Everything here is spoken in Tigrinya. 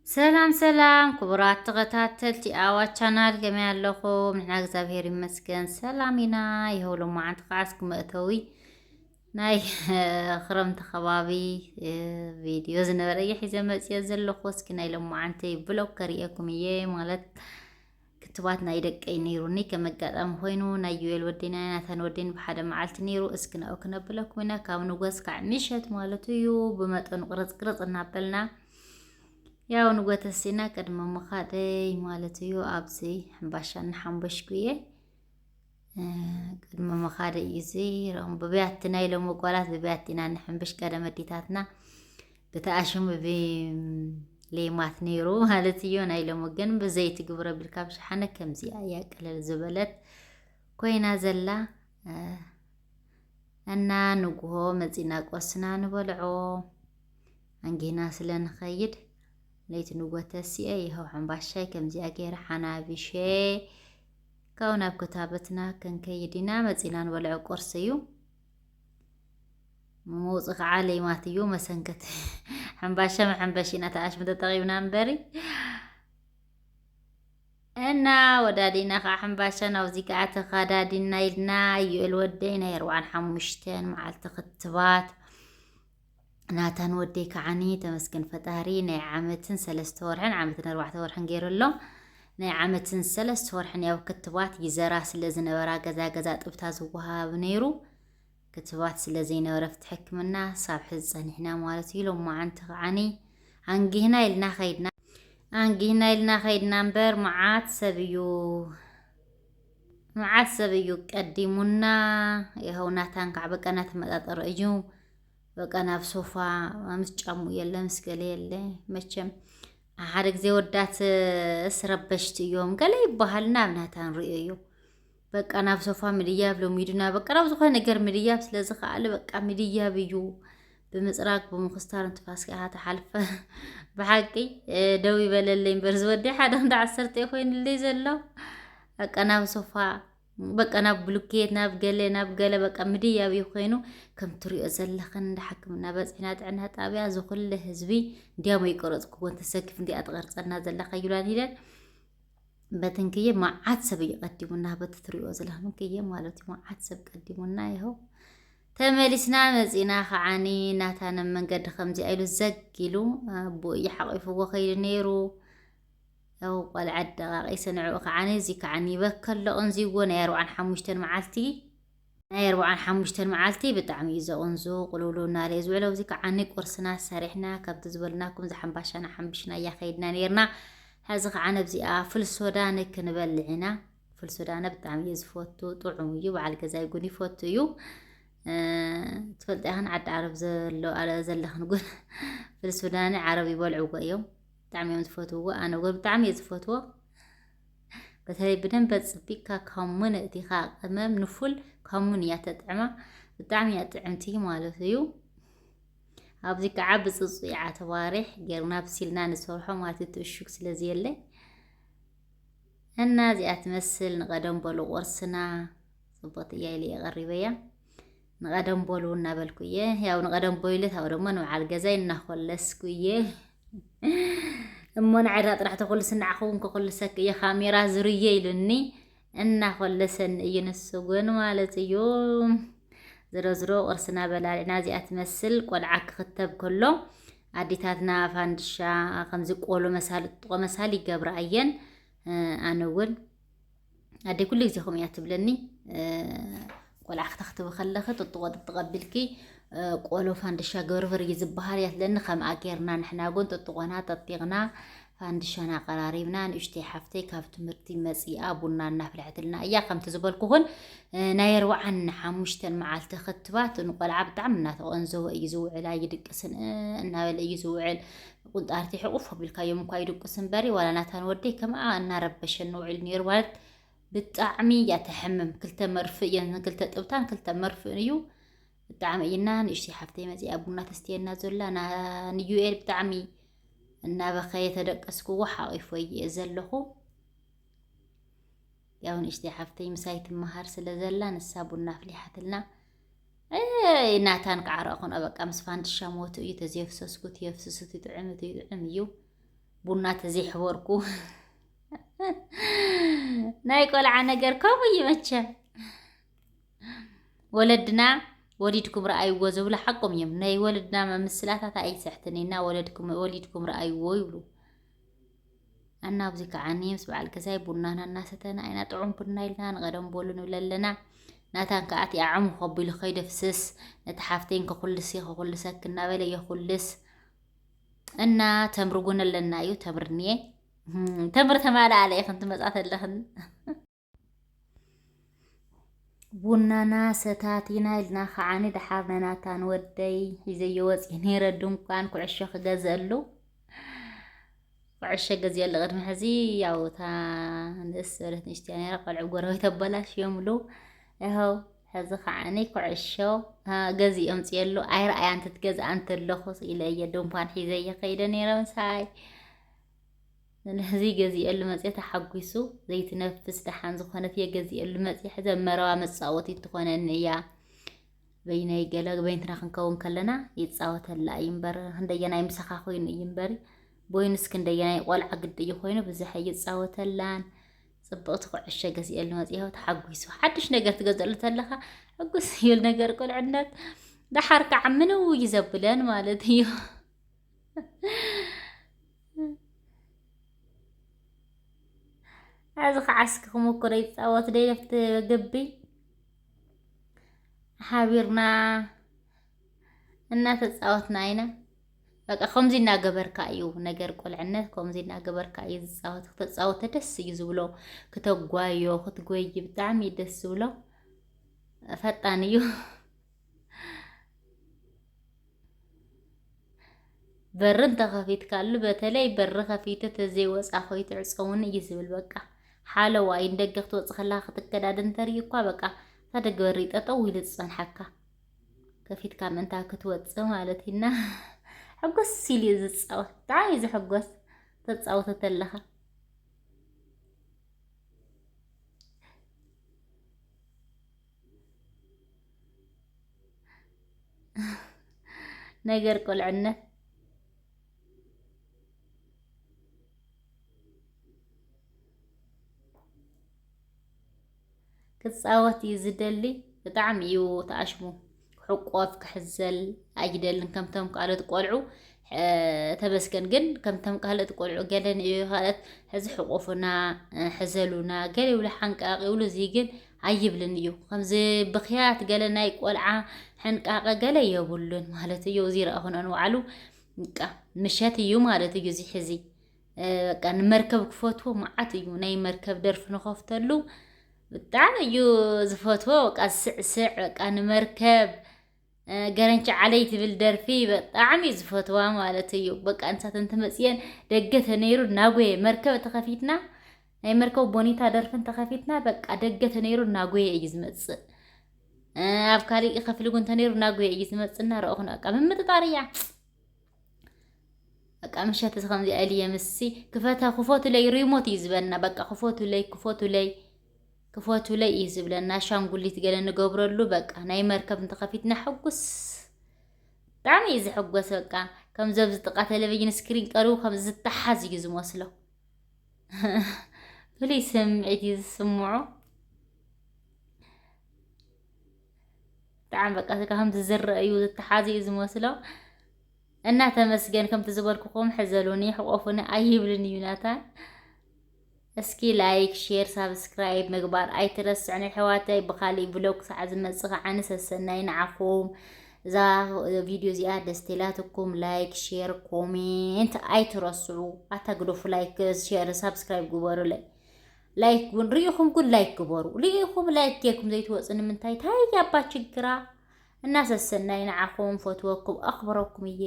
ሰላም ሰላም ክቡራት ተኸታተልቲ ኣዋ ቻናል፣ ከመይ ኣለኹም? ንሕና እግዚኣብሔር ይመስገን ሰላም ኢና። ይኸው ሎማዓንቲ ከዓ እስኪ መእተዊ ናይ ክረምቲ ከባቢ ቪድዮ ዝነበረ እየ ሒዘ መፅየ ዘለኹ። እስኪ ናይ ሎማዓንተይ ብሎግ ከርእየኩም እየ። ማለት ክትባት ናይ ደቀይ ነይሩኒ፣ ከም ኣጋጣሚ ኮይኑ ናይ ዩኤል ወደይና ናታን ወደይን ብሓደ መዓልቲ ነይሩ። እስኪ ናብኡ ክነብለኩም ኢና። ካብ ንጎስ ካዕ ምሸት ማለት እዩ። ብመጠኑ ቅርፅ ቅርፅ እናበልና ያው ንጎተሲና ቅድሚ ምኻደይ ማለት እዩ። ኣብዚ ሕምባሻ እናሓንበሽኩ እየ። ቅድሚ ምኻደይ እዩ እዚ። ብብያቲ ናይ ሎሚ ጓላት ብብያቲ ኢና ንሕንብሽ። ቀደም ኣዴታትና ብተኣሽሙ ብሌማት ነይሩ ማለት እዩ። ናይ ሎሚ ግን ብዘይቲ ግብረ ቢልካ ብሸሓነ ከምዚኣ እያ ቅልል ዝበለት ኮይና ዘላ። እና ንጉሆ መፂና ቁርስና ንበልዖ። ኣንጊህና ስለ ንኸይድ ለይቲ ንጎ ተሲኤ ይኸው ሕምባሻይ ከምዚኣ ገይረ ሓናቢሸ ካብኡ ናብ ክታበትና ክንከይድ ኢና። መፂና ንበልዖ ቁርሲ እዩ። መውፂ ከዓ ሌማት እዩ። መሰንከት ሕምባሻ መሐንበሺ ኢና ተኣሽሙ ተጠቒምና እምበሪ። እና ወዳዲና ከዓ ሕምባሻ ናብዚ ከዓ ተኸዳዲና ኢልና። ዩኤል ወደይ ናይ ኣርባዓን ሓሙሽተን መዓልቲ ክትባት፣ ናታን ወደይ ከዓኒ ተመስገን ፈጣሪ ናይ ዓመትን ሰለስተ ወርሕን፣ ዓመትን ኣርባዕተ ወርሕን ገይሩ ኣሎ። ናይ ዓመትን ሰለስተ ወርሕን ያው ክትባት ይዘራ ስለ ዝነበራ ገዛ ገዛ ጥብታ ዝወሃብ ነይሩ። ክትባት ስለ ዘይነበረ ኣብቲ ሕክምና ሳብ ሕዚ ጸኒሕና ማለት እዩ። ሎማዓንቲ ከዓኒ ኣንጊህና ኢልና ኸይድና። ኣንጊህና ኢልና ኸይድና እምበር መዓት ሰብ እዩ፣ መዓት ሰብ እዩ ቀዲሙና። ይኸው ናታን ከዓ በቃ እናተመጣጠረ እዩ። በቃ ናብ ሶፋ ምስ ጫሙ የለ ምስ ገለ የለ። መቸም ሓደ ግዜ ወዳትስ ረበሽቲ እዮም ገለ ይበሃል፣ ናብ ናታን ርእዮ እዩ። በቃ ናብ ሶፋ ምድያብ ሎሚዱና፣ በቃ ናብ ዝኾነ ነገር ምድያብ ስለ ዝኸኣለ በቃ ምድያብ እዩ። ብምፅራግ ብምኹስታር እንትፋስ ከዓ ተሓልፈ። ብሓቂ ደው ይበለለይ እምበር ዝወዲ ሓደ ክንዲ ዓሰርተ ኮይኑለይ ዘሎ። በቃ ናብ ሶፋ፣ በቃ ናብ ብሉኬት፣ ናብ ገለ ናብ ገለ በቃ ምድያብ እዩ ኮይኑ። ከም ትሪኦ ዘለኽን እንዳ ሕክምና በፂሕና ጥዕና ጣብያ ዝኹለ ህዝቢ እንዲያሞ ይቆረፅኩዎ እንተሰኪፍ እንዲኣ ትቐርፀና ዘላ ከይብላን ኢለን። በትንክዬ መዓት ሰብ እዩ ቀዲሙና፣ በቲ ትሪኦ ዘለኽን ክዬ ማለት እዩ። መዓት ሰብ ቀዲሙና ይኸው ተመሊስና መፂና። ከዓኒ ናታን መንገዲ ከምዚ ኢሉ ዘግ ኢሉ ኣቦ እዩ ሓቂፍዎ ከይዱ ነይሩ። ያው ቆልዓ ደቃቂሰ ንዕኡ ከዓኒ እዚ ከዓኒ ይበከሎ ቅንዚዎ ናይ ኣርባዓን ሓሙሽተን መዓልቲ ናይ ኣርባዓን ሓሙሽተን መዓልቲ ብጣዕሚ እዩ ዘቕንዙ። ቁልውልው እናለ እዩ ዝውዕል። ኣብዚ ከዓኒ ቁርስና ሰሪሕና ከምቲ ዝበልናኩም ዝሓምባሻና ሓምቢሽና እያ ከይድና ነይርና። ሕዚ ከዓ ነብዚኣ ፍልሶዳነ ክንበልዕ ኢና። ፍልሶዳነ ብጣዕሚ እየ ዝፈቱ፣ ጥዑም እዩ። በዓል ገዛይ ጉን ይፈቱ እዩ። ትፈልጢ ኢኽን ዓዲ ዓረብ ዘሎ ዘለኽን ጉን ፍልሶዳነ ዓረብ ይበልዕዎ እዮም። ብጣዕሚ እዮም ዝፈትውዎ። ኣነ እውን ብጣዕሚ እየ ዝፈትዎ። በተለይ ብደንብ ኣፅቢቅካ ካሙን እቲኻ ቅመም ንፉል ካሙን እያ ተጥዕማ። ብጣዕሚ እያ ጥዕምቲ ማለት እዩ። ኣብዚ ከዓ ብፅፁ ይዓ ተባሪሕ ጌርና ብሲልና ንሰርሖ ማለት እቲ እሹግ ስለ ዝየለ እና እዚኣ ትመስል። ንቐደም በሉ ቁርስና። ፅቡቅ እያ ኢለ እየ ቀሪበያ። ንቐደም በሉ እናበልኩ እየ። ያው ንቐደም በሉ ኢለ ታው ደግሞ ንበዓል ገዛይ እናኾለስኩ እየ። እሞ ንዓዳ ጥራሕ ተኾልስና ዓኸውን ከኾልሰክ እየ ካሜራ ዝርየ ኢሉኒ። እናኾለሰኒ እዩ ንሱ ግን ማለት እዩ። ዝሮ ዝሮ ቁርስና በላሊዕና እዚኣ ትመስል። ቆልዓ ክኽተብ ከሎ ኣዴታትና ፋንድሻ ከምዚ ቆሎ መሳሊ ጥጥቆ መሳሊ ይገብራ እየን። ኣነ እውን ኣደይ ኩሉ ግዜ ከምኡ እያ ትብለኒ። ቆልዓ ክተኽትቢ ከለኺ ጥጥቆ ጥጥቆ ኣቢልኪ ቆሎ ፋንድሻ ገርብር እዩ ዝበሃል እያ ትብለኒ። ከምኣ ጌርና ንሕና እውን ጥጥቆና ጠጢቕና ፋንድሻና ኣቐራሪብና ንእሽተይ ሓፍተይ ካብ ትምህርቲ መፂኣ ቡና እናፍልሐትልና እያ። ከምቲ ዝበልኩኹን ናይ ኣርባዓን ሓሙሽተን መዓልቲ ክትባት ንቆልዓ ብጣዕሚ እናተቐንዘወ እዩ ዝውዕል፣ ኣይድቅስን እናበለ እዩ ዝውዕል። ቁንጣርቲ ሕቑፍ ኣቢልካዮም እኳ ይድቅስ እምበሪ ዋላ ናታን ወደይ ከምኣ እናረበሸኒ ውዒሉ ነይሩ ማለት ብጣዕሚ እያ ተሕምም። ክልተ መርፍእ እየን፣ ክልተ ጥብታን ክልተ መርፍእን እዩ። ብጣዕሚ እይና ንእሽተይ ሓፍተይ መፂኣ ቡና ተስትየና ዘላ ንዩኤል ብጣዕሚ እናበኸየ ተደቀስክዎ ሓቂፎ እየ ዘለኹ። ያው ንእሽተይ ሓፍተይ ምሳይ ትመሃር ስለ ዘላ ንሳ ቡና ኣፍሊሓትልና። ናታን ከዓ ረእኹን በቃ ምስ ፋንድሻ ሞቱ እዩ ተዘየፍሰስኩት የፍስሱት ይጥዕም እቲ ይጥዕም እዩ። ቡና ተዘይሕበርኩ። ናይ ቆልዓ ነገር ከምኡ እዩ መቸም። ወለድና ወሊድኩም ረኣይዎ ዝብሉ ሓቆም እዮም። ናይ ወለድና መምስላታት ኣይስሕትን ኢና፣ ወለድኩም፣ ወሊድኩም ረኣይዎ ይብሉ። ኣና ኣብዚ ከዓኒ ምስ በዓል ገዛይ ቡናና እናሰተና ኢና፣ ጥዑም ቡና ኢልና ንቐደም በሉ ንብል ኣለና። ናታን ከኣ እቲ ኣዕሙ ከቢሉ ከይደፍስስ፣ ነቲ ሓፍተይን ከኹልስ እየ፣ ከኹልሰኪ እናበለ የኹልስ። እና ተምሪ እውን ኣለና እዩ፣ ተምሪ እኒኤ። እም፣ ተምሪ ተማልኣለ ኢኽን ትመጻ ተለኽን። ቡናና ሰታቲና ኢልና ከዓኒ ደሓር ነናታን ወደይ ሒዘዮ ወፅየ ነይረ ድንኳን ኩዕሾ ክገዝአሉ። ኩዕሾ ገዝየሉ ቅድሚ ሕዚ ያው እታ ንእስ ዝበለት ንእሽትያ ነይራ፣ ቆልዑ ጎረቤት ኣበላሽዮምሉ። ይኸው ሕዚ ከዓኒ ኩዕሾ፣ አ፣ ገዚኦም ፅየሉ። ኣይረኣያን ትትገዝኣ እንተለኹ ኢለ እየ ድንኳን ሒዘ እየ ከይደ ነይረ ምሳይ። ስለዚ ገዚኦሉ መፅየ ተሓጒሱ። ዘይትነፍስ ደሓን ዝኾነት እየ ገዚኦሉ መፅየ። ሕዚ ኣብ መረባ መፃወቲት ትኾነኒ እያ። በይነይ ገለ በይንትና ክንከውን ከለና ይፃወተላ እዩ እምበር፣ ክንደየናይ ምሳኻ ኮይኑ እዩ እምበር፣ ቦይንስ ክንደየናይ ቆልዓ ግዲ እዩ ኮይኑ ብዙሕ ኣይፃወተላን። ፅብቕቲ ኩዕሾ ገዚኦሉ መፅየ ተሓጒሱ። ሓድሽ ነገር ትገዝአሉ ተለኻ ሕጉስ ይብል ነገር ቁልዕነት። ደሓር ከዓ ምንው እዩ ዘብለን ማለት እዩ። እዚ ከዓ እስኪ ክምኩሮ ይፃወት ደይ ለፍቲ ግቢ ሓቢርና እናተፃወትና ኢና። በቃ ከምዚ እናገበርካ እዩ ነገር ቁልዕነት፣ ከምዚ እናገበርካ እዩ ዝፃወት። ክተፃወተ ደስ እዩ ዝብሎ፣ ክተጓዮ፣ ክትጎይ ብጣዕሚ እዩ ደስ ዝብሎ። ፈጣን እዩ። በሪ እንተኸፊትካሉ፣ በተለይ በሪ ከፊቱ ተዘይወፃ ኮይትዕፀውኒ እዩ ዝብል። በቃ ሓለዋ እዩ። ንደገ ክትወፅእ ከለካ ክትከዳድ እንተርኢ እኳ በቃ እታ ደገ በሪ ጠጠው ኢሉ ዝፀንሓካ። ከፊትካ ምእንታ ክትወፅእ ማለት እዩ። እና ሕጉስ ኢሉ እዩ ዝፃወት። ብጣዕሚ እዩ ዝሕጎስ ተፃውቶ ተለካ። ነገር ቁልዕነት። ክጻወት እዩ ዝደሊ። ብጣዕሚ እዩ ተኣሽሙ። ክሕቆፍ፣ ክሕዘል ኣይደልን ከምቶም ካልኦት ቆልዑ። እ፣ ተመስገን ግን ከምቶም ካልኦት ቆልዑ ገለ ንእዮ ካልኦት ሕዚ ሕቆፉና፣ እ፣ ሕዘሉና፣ ገለ ይብሉ ሓንቃቕ ይብሉ፣ እዚ ግን ኣይብልን እዩ። ከምዚ ብኽያት ገለ ናይ ቆልዓ ሕንቃቐ ገለ የብሉን ማለት እዩ። እዚ ረኣኹን ኣነ ባዕሉ፣ በቃ፣ ምሸት እዩ ማለት እዩ እዚ ሕዚ። እ፣ በቃ፣ ንመርከብ ክፈትዎ መዓት እዩ። ናይ መርከብ ደርፊ ንኸፍተሉ ብጣዕሚ እዩ ዝፈትዎ። በቃ፣ ዝስዕስዕ፣ በቃ፣ ንመርከብ፣ እ፣ ገረንቺ ዓለይ ትብል ደርፊ ብጣዕሚ እዩ ዝፈትዋ ማለት እዩ። በቃ፣ ንሳተን ተመፅየን ደገ ተነይሩ እናጎየ መርከብ ተኸፊትና፣ ናይ መርከብ ቦኒታ ደርፊ እንተኸፊትና፣ በቃ፣ ደገ ተነይሩ እናጎየ እዩ ዝመፅእ። እ፣ ኣብ ካሊእ ክፍሊ እውን ተነይሩ እናጎየ እዩ ዝመፅእ። እናረኣኹ፣ በቃ፣ ምምጥጣር እያ። በቃ ምሸት እዚ ከምዚ ኣልየ ምስሲ ክፈተ-፣ ክፈቱለይ ሪሞት እዩ ዝበለና። በቃ ክፈቱለይ፣ ክፈቱለይ፣ ክፈቱለይ እዩ ዝብለና። ኣሻንጉሊት ገለ ንገብረሉ። በቃ ናይ መርከብ እንተኸፊትና ሕጉስ፣ ብጣዕሚ እዩ ዝሕጎስ። በቃ ከምዚ ኣብዚ ጥቃ ቴሌቪዥን ስክሪን ቀሪቡ ከምዚ ዝተሓዝ እዩ ዝመስሎ። ፍሉይ ስምዒት እዩ ዝስምዖ። ብጣዕሚ በቃ ከምዚ ዝረአ እዩ፣ ዝተሓዝ እዩ ዝመስሎ። እና ተመስገን፣ ከምቲ ዝበልኩኹም ሕዘሉኒ፣ ሕቆፉኒ ኣይብልን እዩ ናታን። እስኪ ላይክ፣ ሼር፣ ሳብስክራይብ ምግባር ኣይትረስዑ ናይ ኣሕዋተይ። ብኻሊእ ቭሎግ ክሳዕ ዝመጽእ ከዓኒ ሰሰናይ ንዓኹም። እዛ ቪድዮ እዚኣ ደስ ተላትኩም ላይክ፣ ሼር፣ ኮሜንት ኣይትረስዑ። ኣታ ግደፉ፣ ላይክ፣ ሼር፣ ሳብስክራይብ ግበሩለይ። ላይክ እውን ርኢኹም ግን ላይክ ግበሩ። ርኢኹም ላይክ ጌርኩም ዘይትወፁ ንምንታይ? ታይ ያባ ችግራ? እና ሰሰናይ ንዓኹም፣ ፈትወኩም፣ ኣኽብረኩም እየ።